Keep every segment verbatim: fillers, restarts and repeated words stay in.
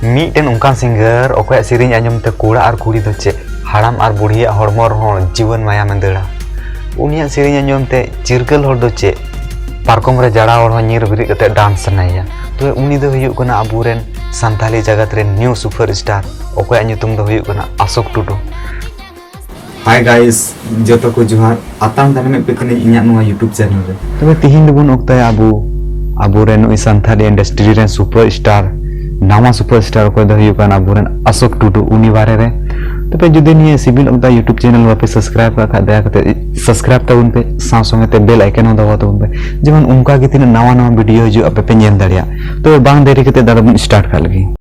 ᱢᱤᱫᱴᱮᱱ ᱚᱱᱠᱟᱱ ᱥᱤᱝᱜᱟᱨ, ᱚᱠᱚᱭᱟᱜ ᱥᱮᱨᱮᱧ ᱟᱸᱡᱚᱢ ᱛᱮ ᱠᱚᱲᱟ ᱟᱨ ᱠᱩᱲᱤ ᱫᱚ ᱪᱮᱫ, ᱦᱟᱲᱟᱢ ᱟᱨ ᱵᱩᱲᱦᱤᱭᱟᱜ ᱦᱚᱲᱢᱚ ᱨᱮᱦᱚᱸ ᱡᱤᱣᱟᱹᱱ ᱢᱟᱭᱟᱢᱮ ᱫᱟᱹᱲᱟ᱾ ᱩᱱᱤᱭᱟᱜ ᱥᱮᱨᱮᱧ ᱟᱸᱡᱚᱢ ᱛᱮ ᱪᱤᱨᱜᱟᱹᱞ ᱦᱚᱲ ᱫᱚ ᱪᱮᱫ, ᱯᱟᱨᱠᱚᱢ ᱨᱮ ᱡᱟᱲᱟᱣ ᱦᱚᱲ ᱦᱚᱸ ᱧᱤᱨ ᱵᱮᱨᱮᱫ ᱠᱟᱛᱮ ᱰᱟᱱᱥ ᱥᱟᱱᱟᱭᱮᱭᱟ᱾ ᱛᱚᱵᱮ ᱩᱱᱤ ᱫᱚ ᱦᱩᱭᱩᱜ ᱠᱟᱱᱟ ᱟᱵᱚᱨᱮᱱ ᱥᱟᱱᱛᱟᱞᱤ ᱡᱟᱜᱟᱛ ᱨᱮᱱ ᱱᱤᱭᱩ ᱥᱩᱯᱟᱨ ᱥᱴᱟᱨ, ᱚᱠᱚᱭᱟᱜ ᱧᱩᱛᱩᱢ ᱫᱚ ᱦᱩᱭᱩᱜ ᱠᱟᱱᱟ ᱟᱥᱳᱠ ᱴᱩᱰᱩ᱾ Hi guys, ᱡᱚᱛᱚ ᱠᱚ ᱡᱚᱦᱟᱨ᱾ ᱟᱛᱟᱝ ᱫᱟᱨᱟᱢᱮᱫ ᱯᱮ ᱠᱟᱹᱱᱟᱹᱧ ᱤᱧᱟᱹᱜ ᱱᱚᱣᱟ YouTube channel ᱨᱮ᱾ ᱛᱚᱵᱮ ᱛᱤᱦᱤᱧ ᱫᱚᱵᱚᱱ ᱚᱠᱛᱟᱭᱟ ᱟᱵᱚ, ᱟᱵᱚᱨᱮᱱ ᱱᱩᱭ ᱥᱟᱱᱛᱟᱲᱤ industry ᱨᱮᱱ ᱥᱩᱯᱟᱨ ᱥᱴᱟᱨ, ᱱᱟᱣᱟ ᱥᱩᱯᱟᱨ ᱥᱴᱟᱨ, ᱚᱠᱚᱭ ᱫᱚ ᱦᱩᱭᱩᱜ ᱠᱟᱱᱟ ᱟᱵᱚᱨᱮᱱ ᱟᱥᱳᱠ ᱴᱩᱰᱩ, ᱩᱱᱤ ᱵᱟᱨᱮ ᱨᱮ᱾ ᱛᱚᱵᱮ ᱡᱩᱫᱤ ᱱᱤᱭᱟᱹ ᱥᱤᱵᱤᱞ ᱚᱠᱛᱟ YouTube channel ᱵᱟᱯᱮ subscribe ᱠᱟᱜ ᱠᱷᱟᱡ, ᱫᱟᱭᱟ ᱠᱟᱛᱮ subscribe ᱛᱟᱵᱚᱱ ᱯᱮ, ᱥᱟᱶ ᱥᱚᱸᱜᱮ ᱛᱮ bell icon ᱦᱚᱸ ᱫᱟᱵᱟᱣ ᱛᱟᱵᱚᱱ ᱯᱮ, ᱡᱮᱢᱚᱱ ᱚᱱᱠᱟ ᱜᱮ ᱛᱤᱱᱟᱹᱜ ᱱᱟᱣᱟ ᱱᱟᱣᱟ video ᱦᱤᱡᱩᱜ, ᱟᱯᱮ ᱯᱮ ᱧᱮᱞ ᱫᱟᱲᱮᱭᱟᱜ᱾ ᱛᱚᱵᱮ ᱵᱟᱝ ᱫᱮᱨᱤ ᱠᱟᱛᱮ ᱫᱟᱫᱟ ᱵᱚᱱ start ᱠᱟᱜ ᱞᱮᱜᱮ᱾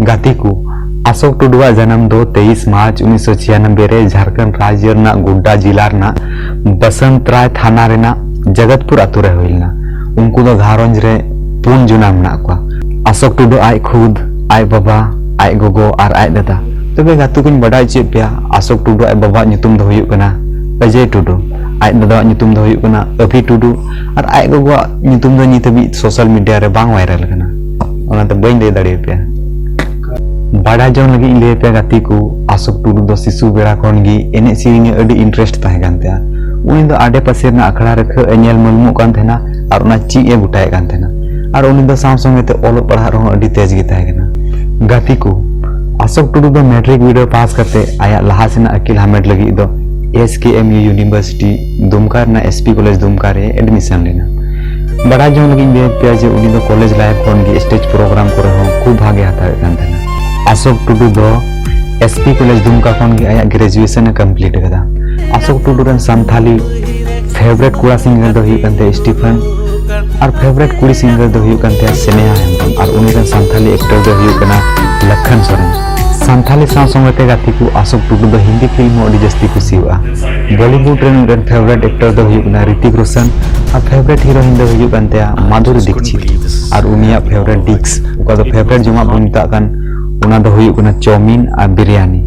ᱜᱟᱛᱮ ᱠᱚ, ᱟᱥᱳᱠ ᱴᱩᱰᱩᱣᱟᱜ ᱡᱟᱱᱟᱢ ᱫᱚ ᱛᱮᱭᱤᱥ ᱢᱟᱨᱪ ᱩᱱᱤᱥᱥᱚ ᱪᱷᱤᱭᱟᱱᱚᱵᱵᱳᱭ ᱨᱮ ᱡᱷᱟᱲᱠᱷᱚᱸᱰ ᱨᱟᱡᱽᱭᱚ ᱨᱮᱱᱟᱜ ᱜᱳᱰᱰᱟ ᱡᱮᱞᱟ ᱨᱮᱱᱟᱜ ᱵᱟᱥᱟᱱᱛ ᱨᱟᱭ ᱛᱷᱟᱱᱟ ᱨᱮᱱᱟᱜ ᱡᱚᱜᱚᱛᱯᱩᱨ ᱟᱛᱳ ᱨᱮ ᱦᱩᱭ ᱞᱮᱱᱟ᱾ ᱩᱱᱠᱩ ᱫᱚ ᱜᱷᱟᱨᱚᱸᱡᱽ ᱨᱮ ᱯᱩᱱ ᱡᱚᱱᱟ ᱢᱮᱱᱟᱜ ᱠᱚᱣᱟ᱾ ᱟᱥᱳᱠ ᱴᱩᱰᱩ ᱟᱡ ᱠᱷᱩᱫ, ᱟᱡ ᱵᱟᱵᱟ, ᱟᱡ ᱜᱚᱜᱚ ᱟᱨ ᱟᱡ ᱫᱟᱫᱟ᱾ ᱛᱚᱵᱮ ᱜᱟᱛᱮ ᱠᱚᱧ ᱵᱟᱰᱟᱭ ᱦᱚᱪᱚᱭᱮᱫ ᱯᱮᱭᱟ, ᱟᱥᱳᱠ ᱴᱩᱰᱩ ᱟᱡ ᱵᱟᱵᱟᱣᱟᱜ ᱧᱩᱛᱩᱢ ᱫᱚ ᱦᱩᱭᱩᱜ ᱠᱟᱱᱟ ᱚᱡᱚᱭ ᱴᱩᱰᱩ, ᱟᱡ ᱫᱟᱫᱟᱣᱟᱜ ᱧᱩᱛᱩᱢ ᱫᱚ ᱦᱩᱭᱩᱜ ᱠᱟᱱᱟ ᱟᱹᱵᱷᱤ ᱴᱩᱰᱩ, ᱟᱨ ᱟᱡ ᱜᱚᱜᱚᱣᱟᱜ ᱧᱩᱛᱩᱢ ᱫᱚ ᱱᱤᱛ ᱦᱟᱹᱵᱤᱡ social media ᱨᱮ ᱵᱟᱝ viral ᱟᱠᱟᱱᱟ, ᱚᱱᱟᱛᱮ ᱵᱟᱹᱧ ᱞᱟᱹᱭ ᱫᱟᱲᱮᱭᱟᱯᱮᱭᱟ᱾ ᱵᱟᱰᱟᱭ ᱡᱚᱝ ᱞᱟᱹᱜᱤᱫ ᱤᱧ ᱞᱟᱹᱭ ᱟᱯᱮᱭᱟ ᱜᱟᱛᱮ ᱠᱚ, ᱟᱥᱳᱠ ᱴᱩᱰᱩ ᱫᱚ ᱥᱤᱥᱩ ᱵᱮᱲᱟ ᱠᱷᱚᱱ ᱜᱮ ᱮᱱᱮᱡ ᱥᱮᱨᱮᱧ ᱨᱮ ᱟᱹᱰᱤ interest ᱛᱟᱦᱮᱸ ᱠᱟᱱ ᱛᱟᱭᱟ᱾ ᱩᱱᱤ ᱫᱚ ᱟᱰᱮ ᱯᱟᱥᱮ ᱨᱮᱱᱟᱜ ᱟᱠᱷᱲᱟ ᱨᱮ ᱠᱷᱟᱹᱜ ᱮ ᱧᱮᱞ ᱢᱟᱹᱞᱢᱚᱜ ᱠᱟᱱ ᱛᱟᱦᱮᱱᱟ ᱟᱨ ᱚᱱᱟ ᱪᱮᱫ ᱮ ᱜᱚᱴᱟᱭᱮᱫ ᱠᱟᱱ ᱛᱟᱦᱮᱱᱟ᱾ ᱟᱨ ᱩᱱᱤ ᱫᱚ ᱥᱟᱶ ᱥᱚᱸᱜᱮ ᱛᱮ ᱚᱞᱚᱜ ᱯᱟᱲᱦᱟᱜ ᱨᱮᱦᱚᱸ ᱟᱹᱰᱤ ᱛᱮᱡᱽ ᱜᱮ ᱛᱟᱦᱮᱸ ᱠᱟᱱᱟ᱾ ᱜᱟᱛᱮ ᱠᱚ, ᱟᱥᱳᱠ ᱴᱩᱰᱩ ᱫᱚ ᱢᱮᱴᱨᱤᱠ ᱵᱤᱰᱟᱹᱣ ᱯᱟᱥ ᱠᱟᱛᱮ ᱟᱭᱟᱜ ᱞᱟᱦᱟ ᱥᱮᱱᱟᱜ ᱟᱹᱠᱤᱞ ᱦᱟᱢᱮᱴ ᱞᱟᱹᱜᱤᱫ ᱫᱚ S K M U University ᱫᱩᱢᱠᱟ ᱨᱮᱱᱟᱜ S P College ᱫᱩᱢᱠᱟ ᱨᱮ admission ᱞᱮᱱᱟ᱾ ᱵᱟᱰᱟᱭ ᱡᱚᱝ ᱞᱟᱹᱜᱤᱫ ᱤᱧ ᱞᱟᱹᱭ ᱟᱯᱮᱭᱟ ᱡᱮ ᱩᱱᱤ ᱫᱚ college life ᱠᱷᱚᱱ ᱜᱮ stage program ᱠᱚᱨᱮ ᱦᱚᱸ ᱠᱷᱩᱵ ᱵᱷᱟᱜᱮ ᱦᱟᱛᱟᱣᱮᱫ ᱠᱟᱱ ᱛᱟᱦᱮᱱᱟ᱾ ᱟᱥᱳᱠ ᱴᱩᱰᱩ ᱫᱚ S P College ᱫᱩᱢᱠᱟ ᱠᱷᱚᱱ ᱜᱮ ᱟᱭᱟᱜ graduation ᱮ complete ᱟᱠᱟᱫᱟ᱾ ᱟᱥᱳᱠ ᱴᱩᱰᱩ ᱨᱮᱱ ᱥᱟᱱᱛᱷᱟᱞᱤ favourite ᱠᱚᱲᱟ singer ᱫᱚ ᱦᱩᱭᱩᱜ ᱠᱟᱱ ᱛᱟᱭᱟ ᱥᱴᱤᱯᱷᱟᱱ, ᱟᱨ favourite ᱠᱩᱲᱤ singer ᱫᱚ ᱦᱩᱭᱩᱜ ᱠᱟᱱ ᱛᱟᱭᱟ ᱥᱱᱮᱦᱟ ᱦᱮᱢᱵᱨᱚᱢ, ᱟᱨ ᱩᱱᱤ ᱨᱮᱱ ᱥᱟᱱᱛᱷᱟᱞᱤ actor ᱫᱚ ᱦᱩᱭᱩᱜ ᱠᱟᱱᱟ ᱞᱟᱠᱷᱟᱱ ᱥᱚᱨᱮᱱ᱾ ᱥᱟᱱᱛᱷᱟᱞᱤ ᱥᱟᱶ ᱥᱚᱸᱜᱮ ᱛᱮ ᱜᱟᱛᱮ ᱠᱚ, ᱟᱥᱳᱠ ᱴᱩᱰᱩ ᱫᱚ ᱦᱤᱱᱫᱤ film ᱦᱚᱸ ᱟᱹᱰᱤ ᱡᱟᱹᱥᱛᱤ ᱠᱩᱥᱤᱭᱟᱜᱼᱟ᱾ Bollywood ᱨᱮᱱ ᱩᱱᱤ ᱨᱮᱱ favourite actor ᱫᱚ ᱦᱩᱭᱩᱜ ᱠᱟᱱᱟ ᱨᱤᱛᱤᱠ ᱨᱳᱥᱚᱱ, ᱟᱨ favourite heroine ᱫᱚ ᱦᱩᱭᱩᱜ ᱠᱟᱱ ᱛᱟᱭᱟ ᱢᱟᱫᱷᱩᱨᱤ ᱫᱤᱠᱥᱤᱛ᱾ ᱟᱨ ᱩᱱᱤᱭᱟᱜ favourite disc, ᱚᱠᱟ ᱫᱚ favourite ᱡᱚᱢᱟᱜ ᱵᱚᱱ ᱢᱮᱛᱟᱜ ᱠᱟᱱ, ᱚᱱᱟ ᱫᱚ ᱦᱩᱭᱩᱜ ᱠᱟᱱᱟ ᱪᱟᱣᱢᱤᱱ ᱟᱨ ᱵᱤᱨᱭᱟᱱᱤ᱾